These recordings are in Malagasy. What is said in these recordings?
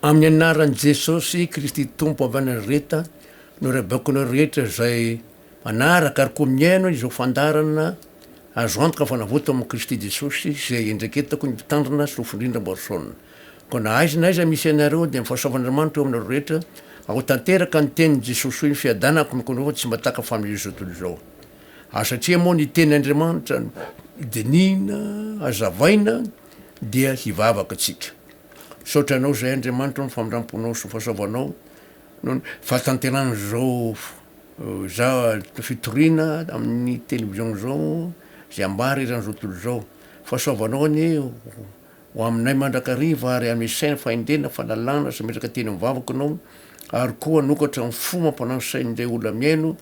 Amin'ny anaran'i Jesosy Kristy Tompo avy any Nazareta no arahabako anareo rehetra izay manaraka ary koa mihaino izao fandaharana azo antoka fa navoaka amin'i Kristy Jesosy izay iandraiketako ny mpitandrina Solofondrindra Amboarison. Koa na aiza na aiza misy anareo dia ny fahasoavan'Andriamanitra eo aminareo rehetra ao tanteraka ny tenin'i Jesosy hoe ny fiadanako no koa tsy mba tahaka fanomezan'izao tontolo izao. Ary satria moa ny tenin'Andriamanitra no dinihina, hazavaina dia hivavaka tsika. Misaotra Anao izahay Andriamanitra o ny famindramponao sy ny fahasoavanao noho ny fahatanterahana izao za fitoriana amin'ny télévision izao izay ambara eran'izao tontolo izao. Fahasoavanao anie ho aminay mandrakariva ary hanome saina, fahendrena, fahalalana sy hametraka teny amin'ny vavako Ianao ary koa hanokatra ny fo mampanahy ny sain'ireo olona mihaino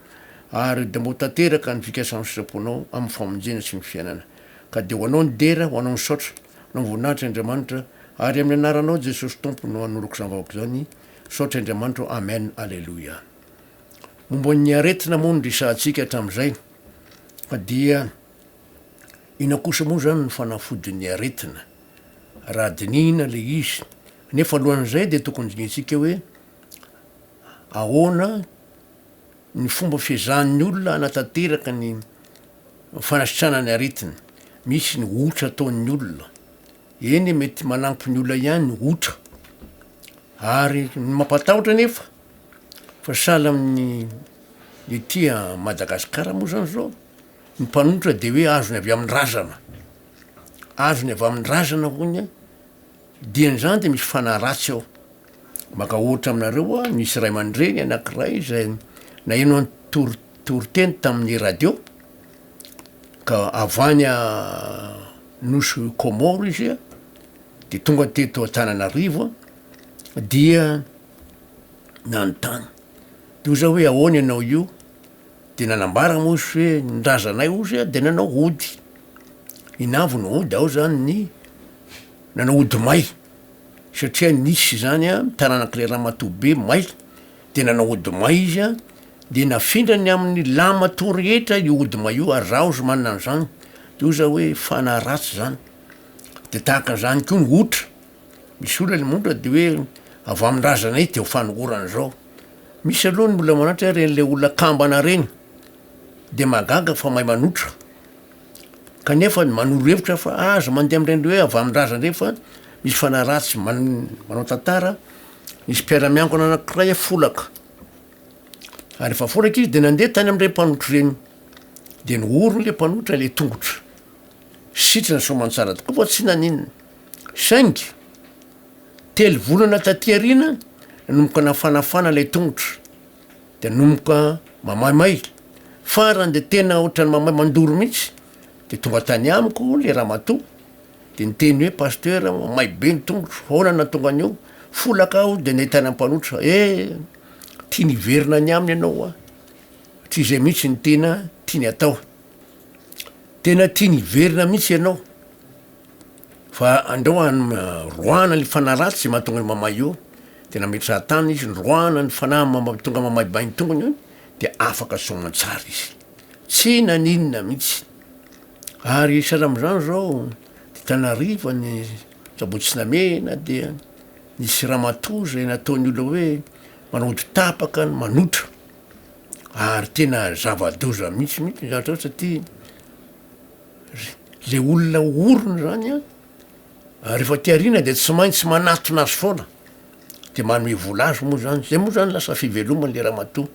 ary dia mba ho tanteraka ny fikasan'ny sitraponao amin'ny famonjena sy ny fiainana. Ka dia ho Anao ny dera, ho Anao ny saotra. Anao voninahitra Andriamanitra ary amin'ny anaranao Jesosy Tompo no anoloko izany vahoaka izany misaotra Andriamanitra o Amen Aleloia Momba ny aretina moa no resahantsika hatramin'izay fa dia inona kosa moa izany ny fanafodin'ny aretina raha dinihina le izy nefa alohan'izay dia tokony dinihintsika hoe ahoana ny fomba fiezahan'ny olona hanatanteraka ny fanasitranana ny aretina. Misy ny otra ataon'ny olona. Eny e, mety manampy ny olona ihany ny otra. Ary ny mampatahotra anefa, fa sahala amin'ny ety a Madagasikara moa zany zao, ny mpanotra de hoe azony avy amin'ny razana. Azony avy amin'ny razana hono Dian'izany dia misy fanahy ratsy ao. Maka ohatra aminareo aho, nisy ray aman-dreny anankiray izay naheno an'i tor- toriteny tamin'ny radio, ka avy any Nosy Comores izy dia tonga teto Antananarivo dia nanontany. Dia hoy zaho hoe ahoana ianao io? Dia nanambara moa izy hoe ny razanay hozy dia nanao ody. Inona avy no ody? Ao zany ny nanao ody may satria nisy zany an taranak'ilay ramatoa be may de nanao ody may izy an de nafindrany amin'ny lamatoa rehetra io ody may io ary zaho ozy manana an'izany de hoy zaho hoe fanahy ratsy zany de tahaka an'izany koa ny otra misy olona le montra de hoe avy amin-drazanay de ho fanorana zao misy aloha ny olona manatra reny le olona kambana reny de mahagaga fa mahay manotra Kanefa ny manoro hevitra fa aza mandeha amin'ireny hoe avy amin-drazana ireny fa misy fanahy ratsy manao tantara, nisy mpiara-miangona anankiray folaka, ary rehefa folaka izy de nandeha tany amin'ireny mpanotra ireny, de nohorony le mpanotra le tongotra, sitrana soamantsara tokoa fa tsy naninona, saingy telo volana taty aoriana nanomboka nafanafana ilay tongotra. de nanomboka mamaimay, farany de tena ohatran'ny mamay mandoro mihitsy, de tonga tany amiko le ramatoa de niteny hoe pasteur mamay be ny tongotro, ahoana no nahatonga an'io? Folaka aho de nahitana mpanotra, eh tiany hiverina any aminy ianao hoa, satria zay mihitsy no tena tiany atao, tena tiany hiverina mihitsy ianao. Fa andao an roahana ny fanahy ratsy zay mahatonga ny mamay io, de nametraha tany izy noroahana ny fanahy mahatonga mamaibay ny tongony de afaka soamantsara izy, tsy naninona mihitsy, ary sahala am'zany zao de Tanarivo any Sabotsy Namehana dia nisy ramatoa zay nataon'ny olona hoe manao ody tapaka ny manotra, ary tena zava-doza mihitsy mihitsy ny zavatra satria Le olona orona zany an, rehefa aty aoriana de tsy maintsy manatona azy foana, de manome vola azy moa zany, zay moa zany lasa fivelomany le ramatoa,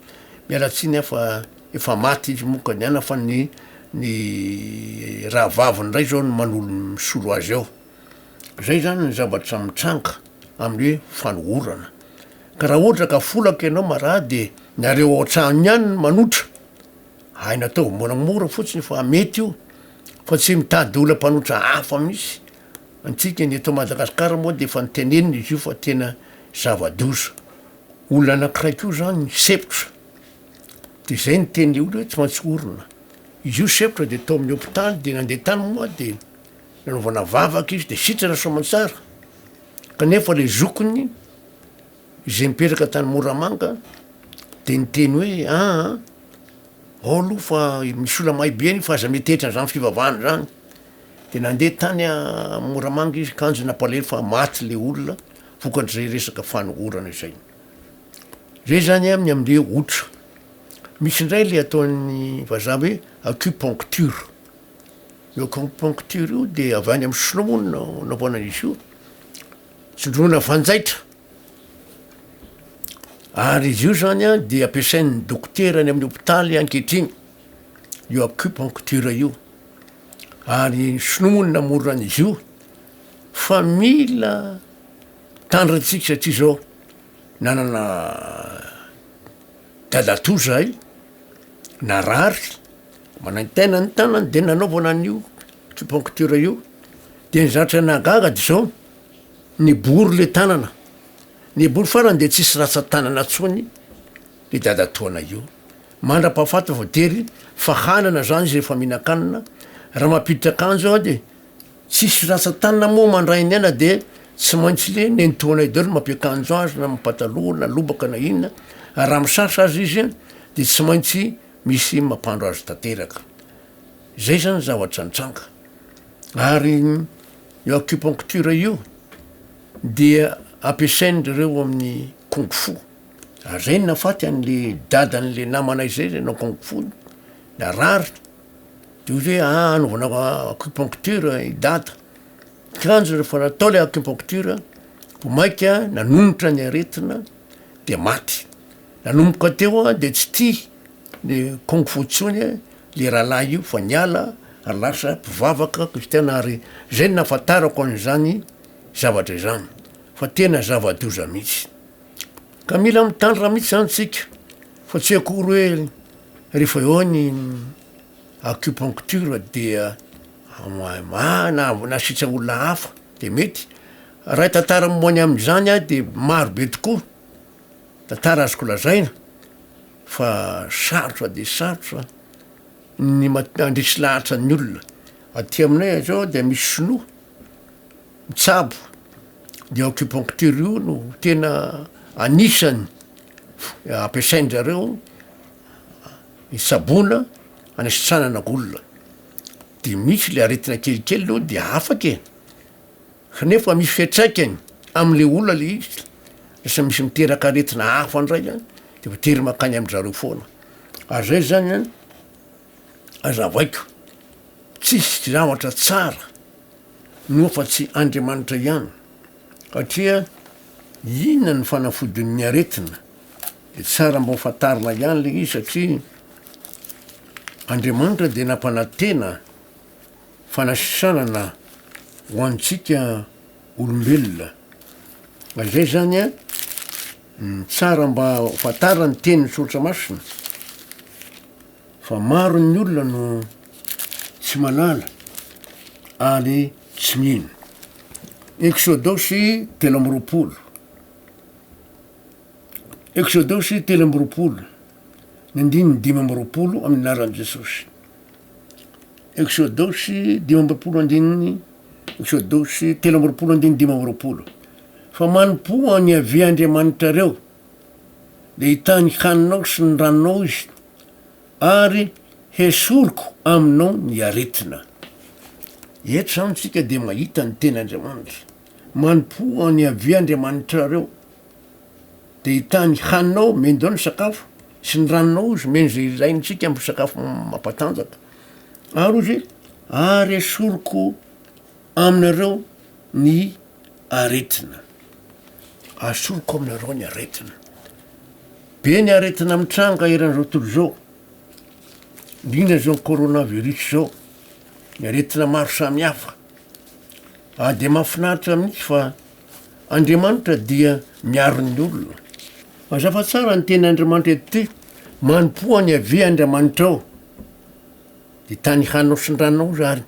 miala tsiny aho fa efa maty izy moa ka niala fa ny ny rahavaviny ndray zao no manolo misolo azy ao, zay zany ny zavatra mitranga amin'ny hoe fanohorana, ka raha ohatra ka folaka ianao marary de nareo ao an-trano ihany no manotra. Haina atao moramora fotsiny fa mety io fa tsy mitady olona mpanotra hafa mihitsy antsika ny eto Madagasikara moa de efa notenenina izy io fa tena zava-doza, olona anakiray koa zany sempotra de zay ny teny le olona hoe tsy maintsy orina, izy io sempotra de tao amin'ny hopitaly de nandeha tany moa de nanaovana vavaka izy de sitrana soamantsara kanefa le zokiny izay mipetraka tany Moramanga de niteny hoe aa ao aloha fa misy olona mahay be any fa aza miantehitra an'izany fivavahana zany, de nandeha tany Moramanga izy kanjo nampalahelo fa maty le olona. vokatr'izay resaka fanohorana izay. Zay zany a ny amle otra. Misy indray le ataon'ny vazaha hoe acupuncture. Io acupuncture io de avy any amin'ny sinoa moa no nanaovana an'izy io, tsindrona fanjaitra. Ary izy io zany a de ampiasain'ny dokotera any amin'ny hopitaly ankehitriny, io acupuncture io. Ary ny sinoa moa no namorona an'izy io, fa mila tandrintsika satria zao nanana dadatoa zahay narary, manaintaina ny tanany de nanaovana an'io acupuncture io, de ny zavatra nahagaga de zao, nibory le tanana, nibory farany de tsisy ratsan-tanana tsony le dadatoanay io, mandra-pahafaty voatery fahanana zany izy rehefa mihinan-kanina, raha mampiditra akanjo aho de tsisy ratsan-tanana moa mandray ny aina de tsy maintsy le nenitoanay daholo mampiakanjo azy na pataloha na lobaka na inona, ary raha misasa aza izy de tsy maintsy misy mampandro azy tanteraka, zay zany zavatra nitranga, ary io acupuncture io dia ampiasain-dreo amin'ny kung fu. Ary zay no nahafaty an'le dadan'le namanay zay zay nanao kung fu, narary, de hoy izy hoe ah anaovana acupuncture i dada, kanjo rehefa natao le acupuncture vao maika nanonitra ny aretina de maty, nanomboka teo an de tsy tia le kung fu tsony le rahalahy io fa niala ary lasa mpivavaka kristiana ary zay no nahafantarako an'izany zavatra izany fa tena zava-doza mihitsy. Ka mila mitandrina mihitsy zany tsika fa tsy akory hoe rehefa eo ny acupuncture dia na nasitra olona hafa de mety. Raha hitantara momba ny amin'izany aho de maro be tokoa tantara azoko lazaina fa sarotra de sarotra ny mandresy lahatra ny olona. Aty aminay zao de misy sinoa mitsabo de acupuncture io no tena anisany ampiasain-drareo hitsaboana hanasitranana olona, de misy le aretina kelikely aloha de afaka e, kanefa misy fiantraikany amle olona le izy, lasa misy miteraka aretina hafa ndray an, de voatery makany amin-drareo foana, ary zay zany an azavaiko, tsisy zavatra tsara no afa tsy Andriamanitra ihany satria inona ny fanafodin'ny aretina de tsara mba ho fantarina ihany le izy satria Andriamanitra de nampanantena fanasitranana ho antsika olombelona ka zay zany an ny tsara mba ho fantarina ny tenin'ny soratra masina Fa maro ny olona no tsy malala ary tsy mino. Eksodosy 23 Eksodosy 23, ny andininy 25 amin'ny anaran'i Jesosy. Eksodosy 25 andininy Eksodosy 23 andininy 25. Fa manompoa an'i Yaveh Andriamanitrareo, dia hitahy ny haninao sy ny ranonao Izy, ary hesoriko aminao ny aretina. Eto izany isika dia mahita ny teny Andriamanitra. Manompoa an'i Yaveh Andriamanitrareo, dia hitahy ny haninao, omeny daholo ny sakafo, sy ny ranonao izy, omeny izay ilaintsika amin'ny sakafo mampatanjaka. Ary hoy izy hoe, ary esoriko aminareo ny aretina. Asoriko aminareo ny aretina. Be ny aretina mitranga eran'izao tontolo izao, indrindra izao coronavirus izao, ny aretina maro samihafa. Ary dia mahafinaritra mihitsy fa Andriamanitra dia miaro ny olona. Mazava tsara ny tenin'Andriamanitra eto ity, manompoa an'i Yaveh Andriamanitrao, dia tany hanao sy ny ranao izy ary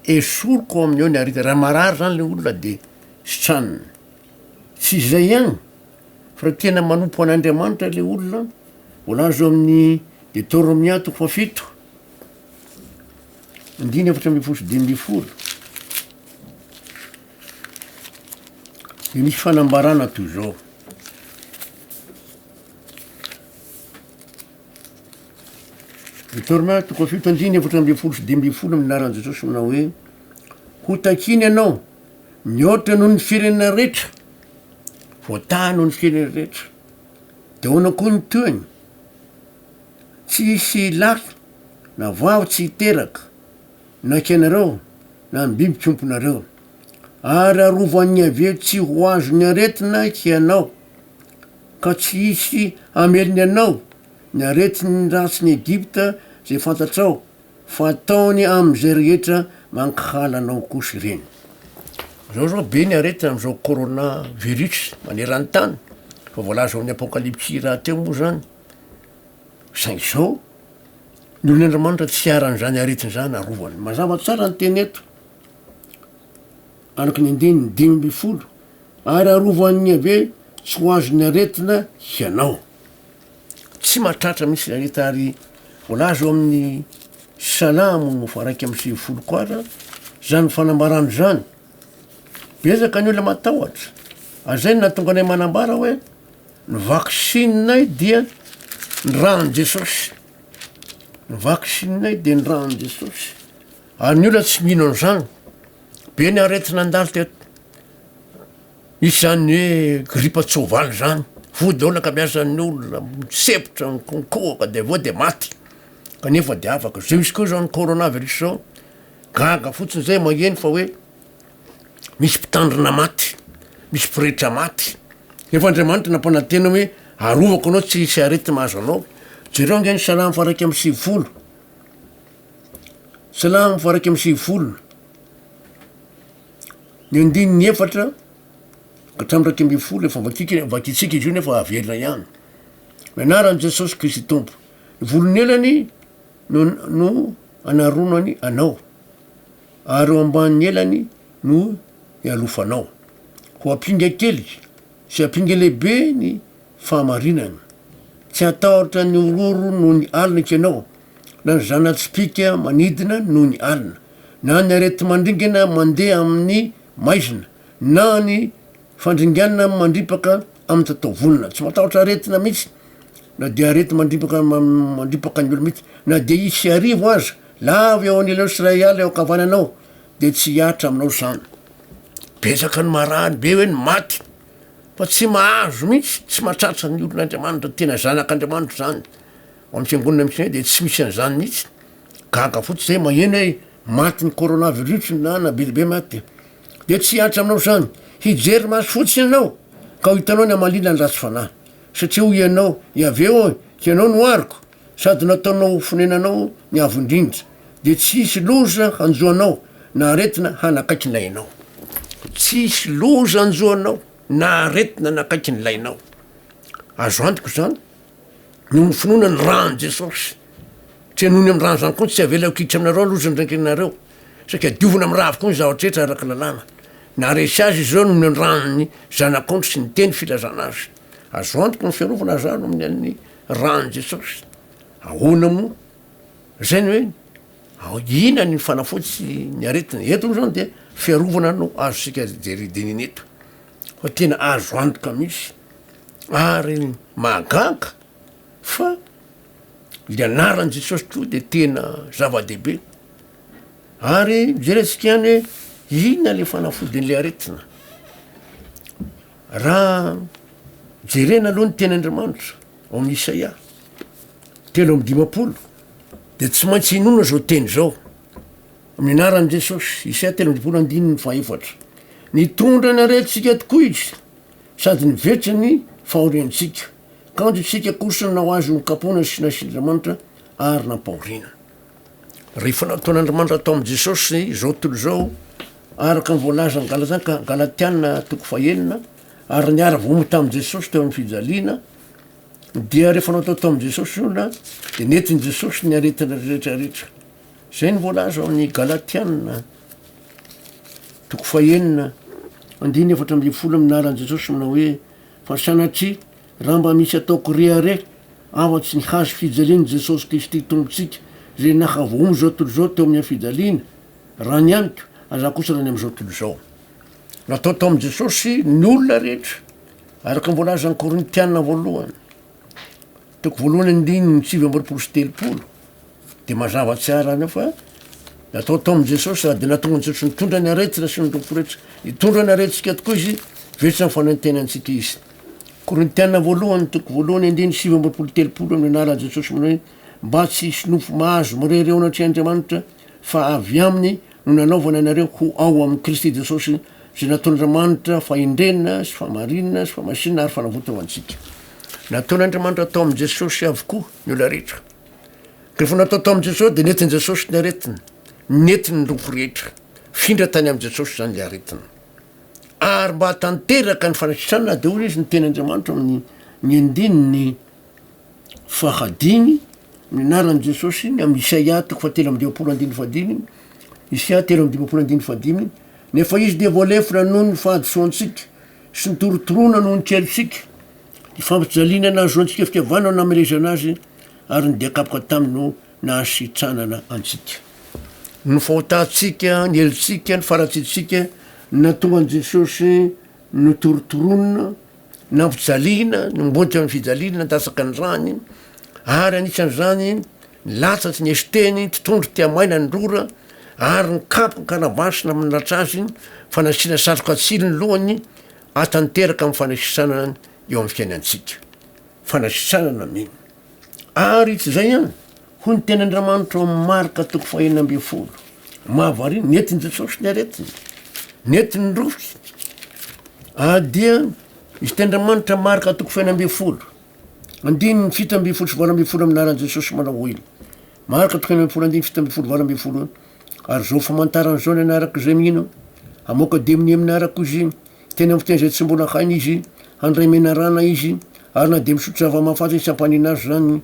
esoriko ao amin'ny eo ny aretina. Raha marary zany le olona dia sitraniny. Tsy izay ihany fa raha tena manompo an'Andriamanitra le olona, voalaza ao amin'ny Detoromia toko fahafito, andininy 14 sy 15, de misy fanambarana toy izao. Detoromia toko fahafito andininy 14 sy 15 amin'ny anaran'i Jesosy manao hoe, ho takiana ianao mihoatra noho ny firenena rehetra. Voatahy noho ny firenena rehetra. De ahoana koa ny tohiny? Tsy hisy lahy na vavy tsy hiteraka na kianareo na ny biby fiompinareo. Ary arovan'i Yaveh tsy ho azon'ny aretina hianao, ka tsy hisy hamelony anao ny aretin'ny ratsin'i Egypta izay fantatrao, fa ataony amin'izay rehetra mankahala anao kosa ireny. Zao zao be ny aretina am'zao corona virus maneran-tany, efa voalaza ao amin'ny apokalypsy rahateo moa zany, saingy zao ny olon'Andriamanitra tsy iharan'izany aretina izany arovany. Mazava tsara ny teny eto, araka ny andininy 15, ary arovan'i Yaveh tsy ho azon'ny aretina hianao. Tsy mahatratra mihitsy ilay aretina ary voalaza ao amin'ny Salamo faha 91 koa ara zany fanambarana izany. Betsaka ny olona matahotra ary zay no nahatonga anay manambara hoe ny vaksininay dia ny ran'i Jesosy, ny vaksininay dia ny ran'i Jesosy ary ny olona tsy mino an'izany. Be ny aretina nandalo teto. Misy zany ny hoe gripa-tsoavaly zany, voa daholo ny ankabeazan'ny olona, misepotra, mikonkohaka de avy eo de maty, kanefa de afaka, zao misy koa zao ny corona virus zao, gaga fotsiny zay maheno fa hoe misy mpitandrina maty, misy pretra maty, nefa Andriamanitra nampanantena hoe arovako anao tsy hisy aretina mahazo anao, jereo ange ny salamo faha 91, salamo faha 91. Ny andininy efatra ka hatramin'ny 11 efa vakiko vakintsika izy io nefa averina ihany. Ny anaran'i Jesosy Kristy Tompo. Ny volon'elany no no anaronany anao, ary eo ambanin'ny elany no ialofanao. Ho ampinga kely sy ampinga lehibe ny fahamarinana. Tsy hatahotra ny horohoro noho ny alina ianao, na ny zana-tsipìka manidina noho ny alina, na ny areti-mandringana mandeha amin'ny maizina, na ny fandringanana mandripaka amin'ny tataovonona. Tsy matahotra aretina mihitsy, na dia areti-mandripaka mandripaka ny olona mihitsy, na dia hisy arivo aza lavo eo anilanao sy iray alina eo ankavananao, dia tsy hihatra aminao izany. Betsaka ny marary, be hoe ny maty. Fa tsy mahazo mihitsy, tsy mahatratra ny olon'Andriamanitra, tena zanak'Andriamanitra zany. Ao amin'ny fiangonana misy anay dia tsy misy an'izany mihitsy. Gaga fotsiny zay maheno hoe matin'ny coronavirus na na be dia be maty. Dia tsy hihatra aminao izany. Hijery maso fotsiny ianao ka ho hitanao ny hamaliana ny ratsy fanahy. Satria hoy ianao, Iaveh ô, Ianao no aroko, sady nataonao ho fonenanao ny Avo Indrindra. Dia tsy hisy loza hanjo anao na aretina hanakaiky ny lainao. Tsy hisy loza hanjo anao na aretina hanakaiky ny lainao. Azo antoka izany noho ny finoana ny ran'i Jesosy. Satria noho ny amin'ny ran'izany koa tsy avelako hiditra aminareo loza ny renkinareo. Saika diovina amin'ny ra avokoa ny zavatra rehetra araka ny lalàna. Naharesy azy izy ireo noho ny ran'ny Zanak'ondry sy ny teny filazana azy. Azo antoka ny fiarovana izany amin'ny ran'i Jesosy. Ahoana moa? Zay ny hoe inona ny fanafody sy ny aretina. Eto moa zany dia fiarovana no azontsika jery dinihina eto fa tena azo antoka mihitsy ary mahagaga fa ny anaran'i Jesosy koa dia tena zava-dehibe ary jerentsika ihany hoe inona le fanafodin'le aretina. Raha jerena aloha ny tenin'Andriamanitra ao amin'ny Isaia 53 dia tsy maintsy inoana izao teny izao amin'ny anaran'i Jesosy, Isaia 53 andininy fahaefatra. Nitondra ny aretintsika tokoa izy sady nivetsa ny fahoriantsika, kanjo isika kosa nanao azy ho kapohina sy nasian'Andriamanitra ary nampahoriana. Rehefa nataon'Andriamanitra tao amin'i Jesosy izao tontolo izao, araka ny voalazan'ny Galatiana, Galatiana toko fahenina, ary niara-voamono tamin'i Jesosy teo amin'ny fijaliana, dia rehefa natao tao amin'i Jesosy ny olona, dia nentin'i Jesosy ny aretina rehetra rehetra. Izay no voalaza ao amin'ny Galatiana toko fahenina, andininy 14 amin'ny anaran'i Jesosy manao hoe, fa sanatria raha mba misy ataoko rehareha afa-tsy ny hazo fijalian'i Jesosy Kristy Tompontsika, izay nahavoamonjy izao tontolo izao teo amin'ny fijaliana, raha ny amiko, aza kosa raha ny amin'izao tontolo izao. Natao tao amin'i Jesosy ny olona rehetra, araka ny voalazan'ny Korintiana voalohany, toko voalohany andininy 29 sy 30, de mazava tsara any fa natao tao amin'i Jesosy sady nahatonga an'i Jesosy nitondra ny aretina sy ny nofo rehetra. Nitondra ny aretintsika tokoa izy. Vesatra ny fanantenantsika Izy. Korintiana voalohany toko voalohany andininy 29 30 amin'ny anaran'i Jesosy manao hoe mba tsy hisy nofo mahazo mirehareha eo anatrehan'Andriamanitra fa avy aminy no nanaovana anareo ho ao amin'i Kristy Jesosy izay nataon'Andriamanitra fahendrena sy fahamarinana sy fahamasinana ary fanavotana ho antsika. Nataon'Andriamanitra tao amin'i Jesosy avokoa ny olona rehetra. Rehefa natao tao amin'i Jesosy dia nentin'i Jesosy ny aretina, nentiny ny rofy rehetra. Findra tany amin'i Jesosy izany ilay aretina. Ary mba hahatanteraka ny fanasitranana dia hoy izy ny teny Andriamanitra amin'ny ny andininy fahadimy ny anaran'i Jesosy ny amin'ny Isaia toko fahatelo amby dimampolo andininy fahadimy, Isaia 53 andininy fahadimy, nefa izy dia voalefona noho ny fahadisoantsika sy notorotoroana noho ny kelotsika, ny fampijaliana nahazoantsika fitiavana no namelezana azy ary ny dian-kapoka taminy no nahasitranana antsika. Ny fahotantsika, ny helotsika, ny faharatsiantsika no nahatonga an'i Jesosy notorotoroana, nampijaliana, nombonty amin'ny fijaliana, nandatsaka ny rany, ary anisan'izany ny latsa sy ny esiteny, totohondry tia maina ny rora, ary ny kapoka an-karabasy namandratra azy, fa nasiana satroka tsilo ny lohany, ahatanteraka amin'ny fanasitranana eo amin'ny fiainantsika. Fanasitranana mino. Ary tsy izay ihany, hoy ny teny Andriamanitra ao amin'ny Marka toko fahenina ambin'ny folo, mahavariana, nentin'i Jesosy ny aretiny, nentiny ny rofy, ary dia izy teny Andriamanitra Marka toko fahenina ambin'ny folo, andininy 17 sy 18 amin'ny anaran'i Jesosy manao hoe, Marka toko fahenina ambin'ny folo andininy 17 18, ary izao famantarana izao ny anarako izay mino, hamoaka demonia amin'ny anarako izy, Teny amin'ny fiteny izay tsy mbola hainy izy, handray menarana izy, ary na dia misotro zava-mahafaty izy tsy hampanina azy izany,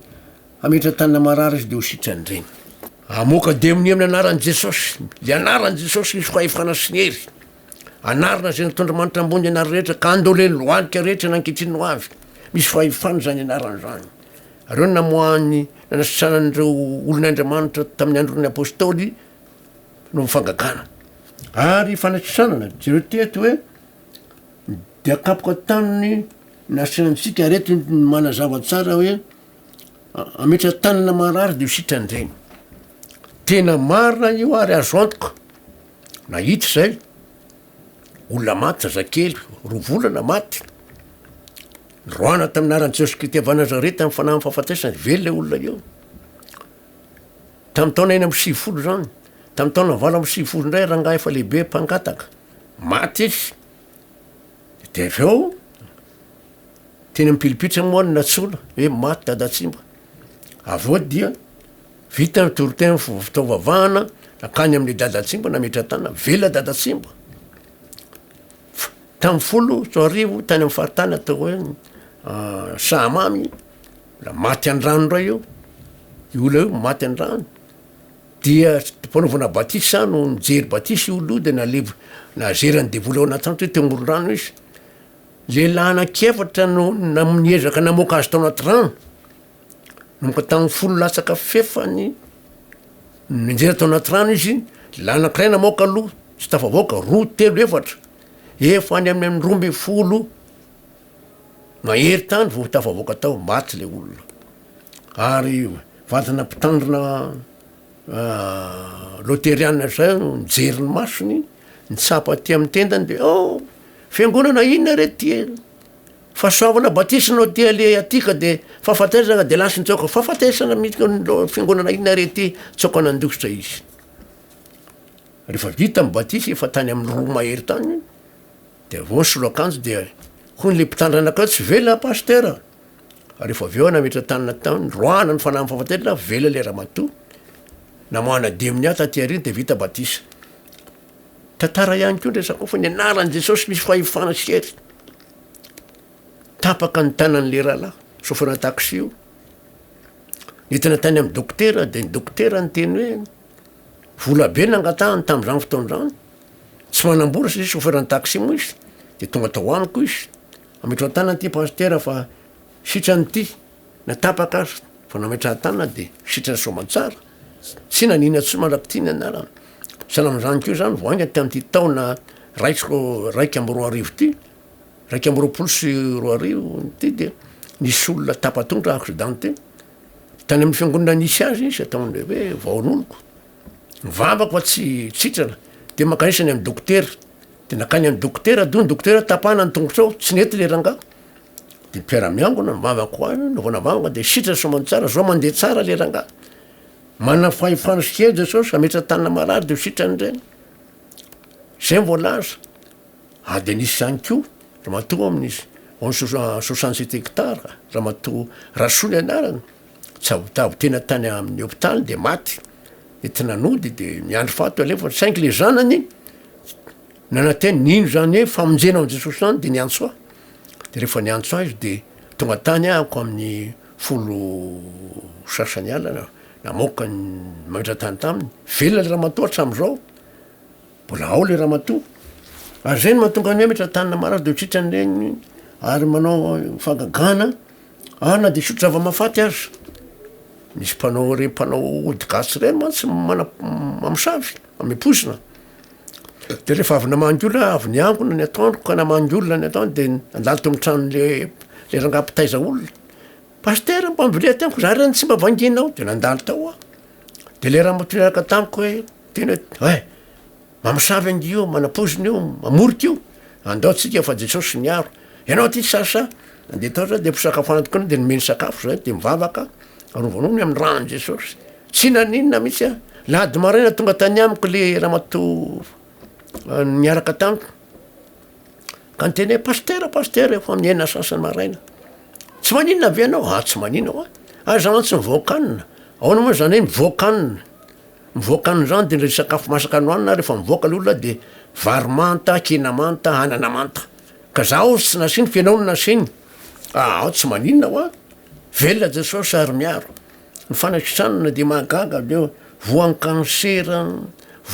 hametra-tanana marary izy dia ho sitrany ireny. Hamoaka demonia amin'ny anaran'i Jesosy, ilay anaran'i Jesosy misy fahefana sy ny hery, anarana izay nataon'Andriamanitra ambony ny anarana rehetra, ka andolen'ny lohalika rehetra na ankehitriny no avy, misy fahefana izany anarana izany. Ary eo no namoahany, nanasitranan'ireo olon'Andriamanitra tamin'ny andron'ny apostoly, no fangagana ary fanasitranana jereo teto hoe dia kapoka taminy nasiantsika ary eto ny manazava tsara hoe ametra tanana marary de ho sitrany ireny tena marina io ary azo antoka nahita izay olona maty zazakely roa volana maty noroahana tamin'ny anaran'i Jesosy Kristy avy any Nazareta ny fanahin'ny fahafatesana velona io olona io Tamin'ny taona 96 izany, tamin'ny taona 98 indray rangahy efa lehibe mpangataka, maty izy, de avy eo teny amin'ny pilipitra moa no nantsoina hoe maty Dadatsimba, avy eo dia vita ny toriteny fitaovavahana nankany amin'le Dadatsimba nametra-tanana, velona Dadatsimba, tamin'ny 2010 tany amin'ny faritany atao hoe Sahamamy, Mbola maty an-drano indray io, io olona io maty an-drano, dia fanaovana batisa no nijery batisa io olona io de nalevo nazeran'ny devoly ao anaty rano satria teo amoron-drano izy, lehilahy anankiefatra no nam- niezaka namoaka azy tao anaty rano, nanomboka tamin'ny folo latsaka fefany nianjera tao anaty rano izy, lehilahy anankiray namoaka aloha tsy tafavoaka, roa, telo, efatra, efa any amin'ny 12 Mahery tany vao tafavoaka tao, maty le olona. Ary vadina mpitandrina loteriana zay no nijery ny masony, nitsapa aty amin'ny tendany de oh! fiangonana inona re ty e? Fahasoavana batisa no aty aleha aty ka de fahafatesana de lasa nitsoaka, fahafatesana mihitsy fiangonana inona re ty, nitsoaka nandositra izy. Rehefa vita ny batisa efa tany amin'ny roa mahery tany, De avy eo nisolo akanjo dia hoy le mpitandrina anakay tsy velona pasitera, ary rehefa avy eo aho nametra tanana taminy, roahana ny fanahin'ny fahafatesana, velona le ramatoa, namoahana demonia taty aoriana de vita batisa. Tantara ihany koa ny resaka ao fa ny anaran'i Jesosy misy fahefana sy hery. Tapaka ny tanan'le rahalahy, chauffeur taxi io, nentina tany amin'ny dokotera de ny dokotera niteny hoe vola be nangatahany tamin'izany fotoana izany, Tsy manam-bola satria chauffeur-n'ny taxi moa izy, de tonga tao amiko izy, ametraho-tanana ity pasitera fa sitrany ity, na tapaka aza fa nametrahan-tanana de sitrany soamantsara, tsy nanina intsony mandrak'ity ny anarany. Sahala amin'izany koa zany vao haingana tamin'ity taona raisiko 2001 ity, 2021 ity de nisy olona tapa-tongotra accidenté, tany amin'ny fiangonana nisy azy izy ataon'le hoe Vaonoloko. Mivavaka fa tsy sitrana de mankanesa any amin'ny dokotera. De nankany amin'ny dokotera, de hoy ny dokotera tapahana ny tongotrao, tsy nety le rangahy. De mpiara-miangona mivavaka ho azy, nanaovana vavaka de sitrana soamantsara, zao mandeha tsara le rangahy. Manana fahefana sy hery Jesosy hametra-tanana marary de ho sitrany ireny. Zay ny voalaza. Ary de nisy ihany koa ramatoa amin'ny 67 hectares, ramatoa Rasoa ny anarany, tsavotavo tena tany amin'ny hopitaly de maty, entina nody de miandry faty alefa, saingy le zanany nanantena, nino zany hoe famonjena ao amin'i Jesosy zany de niantso ahy, de rehefa niantso ahy izy de tonga tany ahako amin'ny folo sasany alina, namoaka ny mametra-tany taminy, velona le ramatoa hatram'izao. Mbola ao le ramatoa. Ary zay no mahatonga ny hoe metra-tanana marary de otritra an'ireny ary manao fahagagana ary na de hisotro zava-mahafaty aza. Misy mpanao reny mpanao ody gasy reny mantsy mana- mamosavy, manome poizina. De rehefa avy namangy olona avy niangona ny atoandro ka namangy olona ny atoandro de nandalo teo amy tranon'le le rangahy mpitaiza olona, Pasitera mba mivilia aty amiko za reny tsy mba vanginao, de nandalo tao aho. De le ramatoa niaraka tamiko hoe tena hoe hay, mamosavy ange io, manapoizina io, mamorika io, andao tsika fa Jesosy miaro, ianao ty tsy sahisahy, nandeha tao zah de ampisakafoanana tokoa de nomeny sakafo zay de mivavaka, arovanao ny amin'ny ran'i Jesosy, tsy naninona mihitsy aho, lahady maraina tonga tany amiko le ramatoa niaraka tamiko, ka niteny hoe pasitera, pasitera efa amin'ny enina sasany maraina, tsy maninona ve ianao? Ah tsy maninona hoa, ary za mantsy mivoaka hanina, ahoana moa zany hoe mivoaka hanina? Mivoaka hanina zany de le sakafo masaka nohanina rehefa mivoaka le olona de vary manta, hena manta, anana manta, ka za hozy tsy nasiany fa ianao no nasiany, ah tsy maninona hoa, velona Jesosy ary miaro, ny fanasitranana de mahagaga avy eo, voan'ny kansera,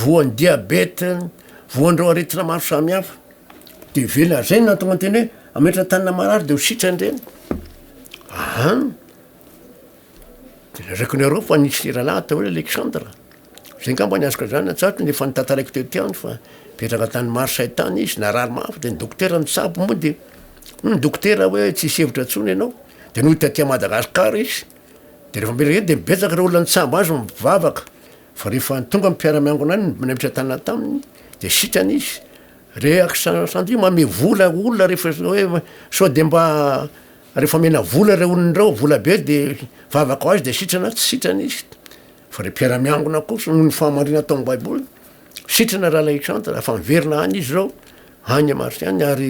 voan'ny diabeta, voan'ireo aretina maro samihafa, de velona, zay no nahatonga ny teny hoe hametra-tanana marary de ho sitrany ireny, ahan. De lazaiko anareo fa nisy rahalahy atao hoe Alexandre, zay ngamba ny azoko an'zany an-tsaiko ny efa notantaraiko teo teo fa nipetraka tany Marseille tany izy, narary mafy de ny dokotera nitsabo moa de hoy ny dokotera hoe tsisy hevitra intsony ianao, de nody taty à Madagascar izy, de rehefa mipetraka eto de betsaka reo olona nitsabo azy mivavaka, fa rehefa tonga ny mpiara-miangona any nametra-tanana taminy de sitrana izy, re accent sandy manome vola olona rehefa hoe sao de mba Rehefa omena vola ireo olona ireo, vola be de vavaka ho azy de sitrana, tsy sitrana izy. Fa le mpiara-miangona kosa noho ny fahamarinana tao amin'ny baiboly, sitrana Ralaitranta fa miverina any izy zao, any Marseille any ary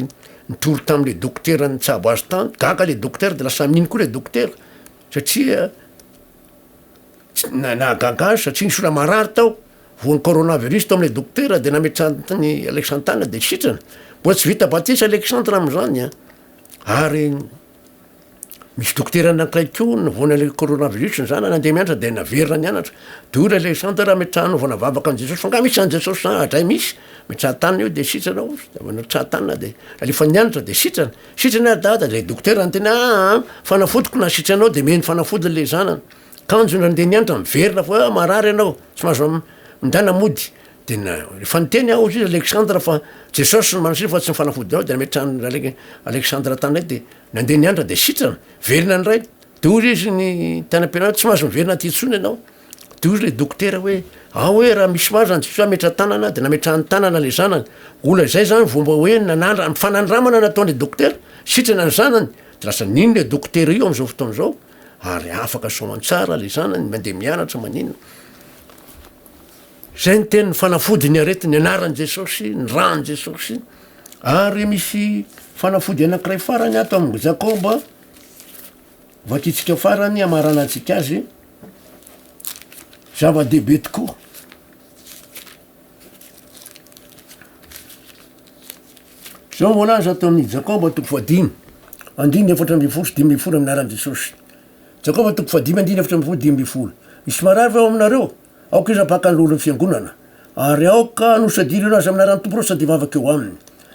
nitory tam'le dokotera nitsabo azy tany, gaga le dokotera de lasa mino koa le dokotera satria tsy na- nahagaga azy satria nisy olona marary tao, voan'ny coronavirus tao am'le dokotera de nametrahany Alexandre de sitrana, mbola tsy vita batisa Alexandre am'zany an. Ary misy dokotera anankiray koa voan'ny le coronavirus ny zanany andeha mianatra de naverina nianatra, de hoy Alexandre raha metraha anaovana vavaka an'i Jesosy fa nga misy zany Jesosy zany, adray misy, metraha tanana eo de sitrana ao izy, de metraha tanana de alefa nianatra de sitrana, sitrana ary dada, le dokotera niteny aa fanafodiko nahasitrana anao de omeny fanafody le zanany, kanjo nandeha nianatra miverina fa hoe marary ianao tsy mahazo mindana mody, De na efa niteny aho hozy izy Alexandre fa Jesosy no manasina fa tsy ny fanafody ao de nametrahan'i Rale- Alexandre tany de nandeha nianatra de sitrana, velona indray, de hozy izy ny tany am-pianarana tsy mahazo miverina aty intsony ianao, de hozy le dokotera hoe ao hoe raha misy mahazo zany Jesosy hametra-tanana de nametrahany tanana le zanany, olona izay zany vao mba hoe nanandra- fanandramana nataon'le dokotera, sitrana ny zanany, de lasa nino le dokotera io am'zao fotoana zao ary afaka soamantsara le zanany mandeha mianatra maninona. Zay ny teniny, fanafody ny aretina, ny anaran'i Jesosy, ny ran'i Jesosy, ary misy fanafody anankiray farany ato amin'ny Jakoba, vakitsika farany hamaranantsika azy, zava-dehibe tokoa. Zao voalaza ato amin'ny Jakoba toko fahadimy, andininy 14 sy 15 amin'ny anaran'i Jesosy. Jakoba toko fahadimy andininy 14 15. Misy marary ve ao aminareo? Aoka izy hampaka ny loholon'ny fiangonana, ary aoka hanosadilo azy amin'ny anaran'ny Tompo ireo sady hivavaka eo aminy.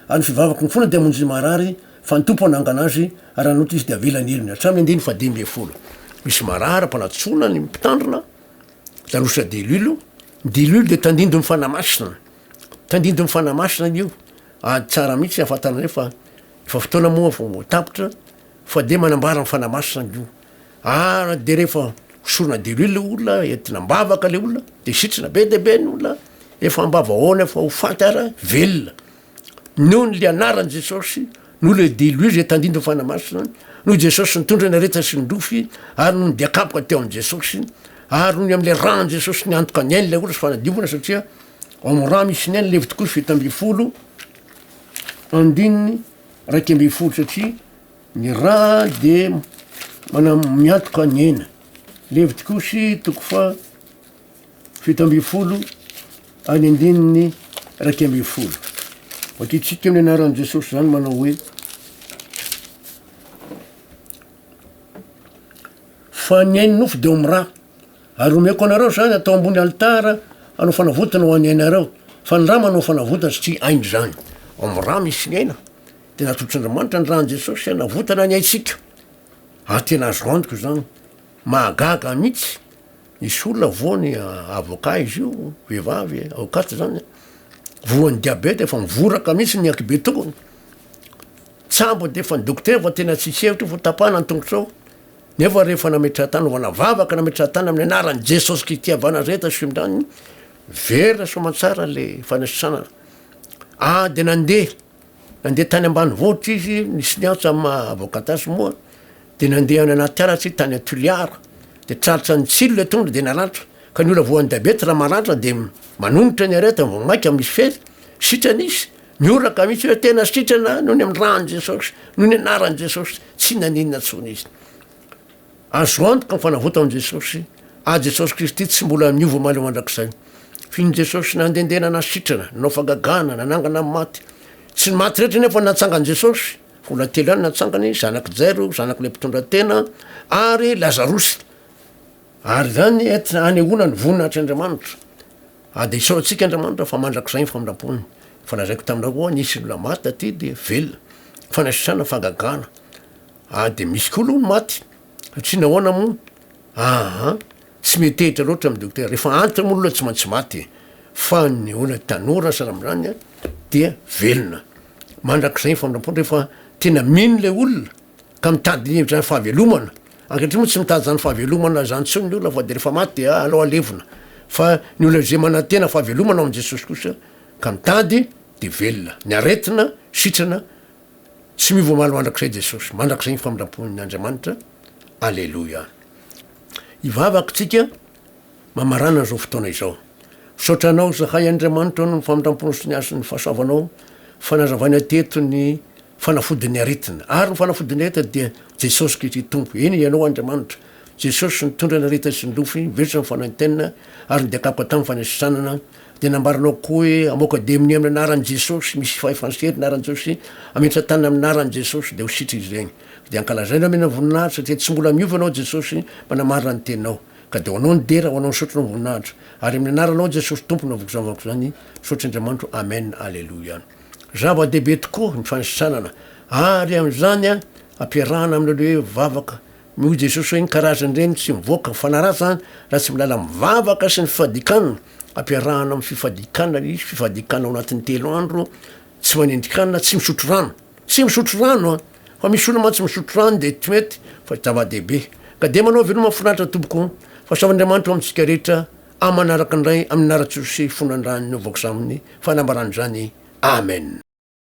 Ary ny fivavaky ny fona dia hamonjy ny marary, fa ny Tompo hanangana azy, ary raha nanota izy dia havela ny helony. Hatramin'ny andininy fahadimy ambin'ny folo. Misy marary ampanantsoina ny mpitandrina, dia hanosa-diloilo. Ny diloilo dia tandindon'ny Fanahy Masina. Tandindon'ny Fanahy Masina io. Ary tsara mihitsy ahafantarana fa efa fotoana moa vao tapitra, fa dia manambara ny Fanahy Masina io. Ary de rehefa hosorana diloilo le olona, entina am-bavaka le olona, de sitrana be dia be ny olona, efa am-bavahoana efa ho faty ara, velona. Noho ny le anaran'i Jesosy, noho le déluge izay tandindon'ny Fanahy Masina, noho Jesosy nitondra ny aretina sy ny rofy, ary noho ny dian-kapoka teo amin'i Jesosy, ary noho ny amin'ilay ràn'i Jesosy niantoka ny ain'ilay olona sy fanadiovana, satria ao amin'ny rà misy ny aina, Levitikosy 17, andininy 11, satria ny rà dia mana- miantoka ny aina. Levitikosy toko faha 17 any andininy 11. Vakitsika amin'ny anaran'i Jesosy izany manao hoe, Fa ny ain'ny nofo dia ao amin'ny rà, ary omeko anareo izany atao ambony alitara hanao fanavotana ho an'ny ainareo, fa ny rà manao fanavotana satria aina izany. Ao amin'ny rà misy ny aina, dia natolotr'Andriamanitra ny ràn'i Jesosy hanavotana ny aintsika. Ary tena azo antoka izany. Mahagaga mihitsy. Nisy olona voany avocat izy io, vehivavy, avocate zany, voan'ny diabeta efa mivoraka mihitsy ny ankibe tongony, tsambo de efa ny dokotera fa tena tsisy hevitra io fa tapahana ny tongotrao, nefa rehefa nametraha-tanana, nanaovana vavaka nametraha-tanana amin'ny anaran'i Jesosy Kristy avy Nazareta sy Fimidraniny, very soamantsara le fanasitranana, ah de nandeha. Nandeha tany ambanivohitra izy, nisy niantso amin'ny maha avocat azy moa, dia nandeha any anaty ala tsy tany Toliara, dia tratran'ny tsilo ilay tongotra dia naratra, ka ny olona voan'ny diabeta raha maratra dia manonitra ny aretina vao mainka misy fery, sitrana izy, mihoraka mihitsy hoe tena sitrana noho ny amin'ny ràn'i Jesosy, noho ny anaran'i Jesosy, tsy naninona intsony izy. Azo antoka ny fanavotan'i Jesosy, ary Jesosy Kristy tsy mbola miova omaly ho mandrakizay. F'iny Jesosy nandehandeha nanasitrana, nanao fahagagana, nanangana ny maty. Tsy ny maty rehetra anefa no natsangan'i Jesosy, fa olona telo ihany no natsangany, zanak'i Jairo, zanak'ilay mpitondra tena, ary Lazarosy. Ary izany entina hanehoana ny voninahitr'Andriamanitra. Ary dia isaorantsika Andriamanitra fa mandrakizay ny famindram-pony. Efa lazaiko taminareo koa, nisy olona maty taty dia velona. Fanasitrana, fahagagana. Ah de misy koa aloha ny maty satria nahoana moa? Aa tsy miantehitra loatra amin'ny dokotera, rehefa antitra moa olona tsy maintsy maty e, fa ny olona tanora sahala amin'izany an dia velona mandrakizay ny famindram-po rehefa tena mino ilay olona ka mitady ny hevitra ny fahavelomana, ankehitriny moa tsy mitady izany fahavelomana izany intsony ny olona fa de rehefa maty dia alao alevina, fa ny olona izay manantena fahavelomana ao amin'i Jesosy kosa ka mitady de velona, ny aretina sitrana Tsy miova omaly mandrakizay Jesosy, mandrakizay ny famindrampon'ny Andriamanitra, Aleloia. Hivavaka tsika mamarana izao fotoana izao. Misaotra Anao zahay Andriamanitra noho ny famindramponao sy ny hasin'ny fahasoavanao fa nazavaina teto ny fanafodin'ny aretina. Ary ny fanafodin'ny aretina dia Jesosy Kristy Tompo. Eny Ianao Andriamanitra. Jesosy nitondra ny aretina sy ny lofy, nivelatra ny fanaintainana ary nidiakapoka tamin'ny fanasitranana. Dia nambaranao koa hoe hamoaka demonia amin'ny anaran'i Jesosy, misy fahefana sy hery ny anaran'i Jesosy, hametra tanana amin'ny anaran'i Jesosy dia ho sitrana izy ireny. Dia ankalazaina omena voninahitra satria tsy mbola miova ianao Jesosy manamarina ny teninao. Ka dia ho anao ny dera, ho anao ny saotra ny voninahitra. Ary amin'ny anaranao Jesosy Tompo no avoako izany vavaka izany. Misaotra Andriamanitro. Amen. Aleloia. Zava-dehibe tokoa ny fanasitranana ary amin'izany ampiarahana amin'ilay hoe vavaka Hoy Jesosy hoe ny karazan'ireny tsy mivoaka fanahy ratsy zany raha tsy milala mivavaka sy ny fifadikanana, ampiarahana amin'ny fifadikanana ilay izy, fifadikanana ao anatin'ny telo andro, tsy manendri-kanina, tsy misotro rano, tsy misotro rano an! Fa misy olona mantsy misotro rano dia tsy mety fa zava-dehibe. Ka dia manao veloma mahafinaritra tompoko, fahasoavan'Andriamanitra ho amintsika rehetra, amin'ny manaraka indray amin'ny anaran-tsoa sy fonandrano ny vaokizaminy fanambarana izany. Amen.